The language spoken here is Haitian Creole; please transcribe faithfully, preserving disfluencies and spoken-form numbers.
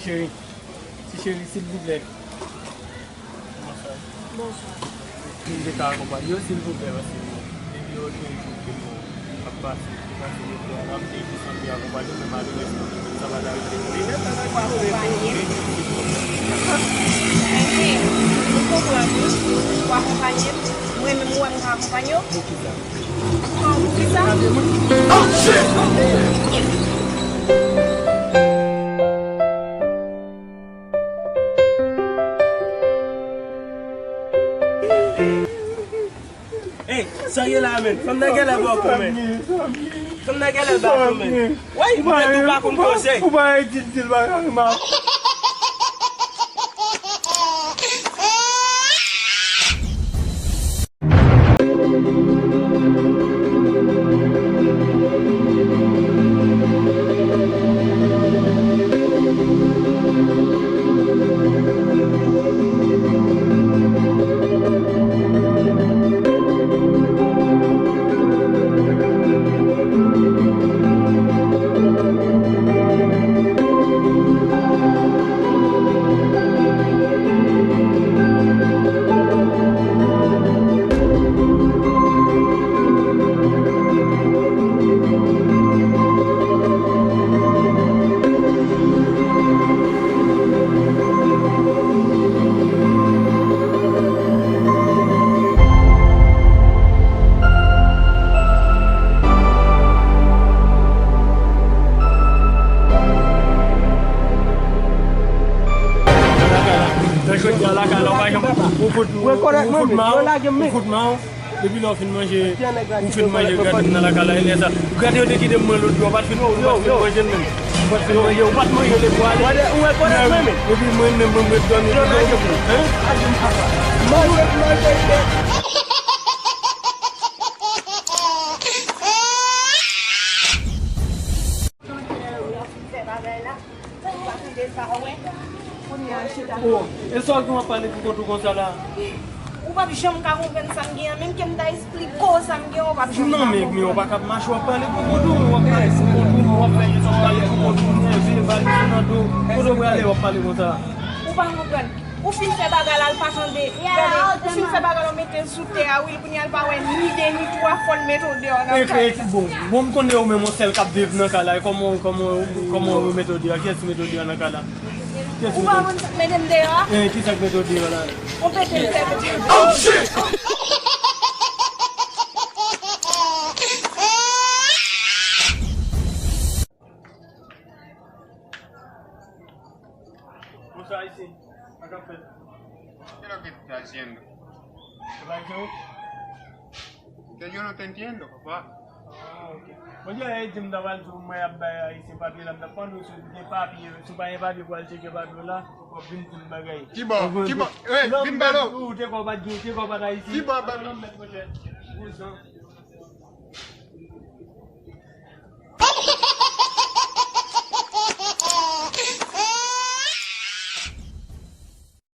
Cheri, ti cheri, silvouplè. Bonswa. Bonswa. Si m te ka akonpanye yo, silvouplè, paske depi lòt jou ke nou ap pase, te pase yo fè la, m te jis anvi akonpanye yo, men malerezman, sa pa t arive. Li menm nan pa akonpanye. Enhen, m konprann wi. Ou akonpanye m, mwen menm ou wè m ka akonpanye w. Pou kisa? Pou kisa? Oh, shit! Ey, sa ye la, men? Fanm nan genlè ba w kou, men. Fanm nan genlè ba w kou, men. Woy, mwen tou pa konn koze. Ou pa di l, di l bagay, man. Nan jodi a lakay la, ou pa janm, ou fout, ou fout ma, ou fout ma. Depi lè w fin manje, ou fin manje grate m nan lakay la, e lè sa. Grate yo te kite m mwen lòt jou, ou pa t fin, ou pa t fin manje l menm. Ou pa t fin manje, ou pa t manje l epi w ale. Epi mwen menm, mwen ret dòmi. Hein? Manje, manje, manje. Oh, e sa w gen w ap pale pou kont ou konsa la? Ou p ap janm ka konprann sa m gen an, menm ke m ta esplike w sa m gen an, ou p ap janm ka konprann. Non, men, men w pa kab mache w ap pale pou kont ou, w ap pale pou kont ou, w ap fè jan w ap pale pou kont ou, nève, bal sou nan do, kote w prale w ap pale konsa? Ou pa konprann. Ou fin fè bagay la, l pa tande. Gade, ou fin fè bagay la, w mete l sou tè a, wi, kounye a l pa wè ni de ni twa, fò l mete w deyò nan kay la. Bon, bon, m konnen ou menm yon sèl k ap viv nan kay la, e kòman, kòman, kòman ou mete w deyò? Kiyès ki mete w deyò nan kay la? Kiyès ki mete w deyò? Ou pa konn sa k mete m deyò a? Eh, kisa k mete w deyò la? Ou pete m tèt. Oh, shit! Bonsoir, ici. Acá, Pedro. ¿Qué es lo que está haciendo? ¿Qué pasó? Que yo no te entiendo, papá. Ah, ok. Bon, yo, eh, di m ta pral di w, mwen ap bay Ayisyen papye la, m t ap mande w si w gen papye, si w pa gen papye pou al tcheke papye w la, w ap vin di m bagay. Kibò, kibò, eh, vin ba nou. Ou te kwè w pa t gen, te kwè w pa t Ayisyen. Kibò, ba nou. Mèt monchè.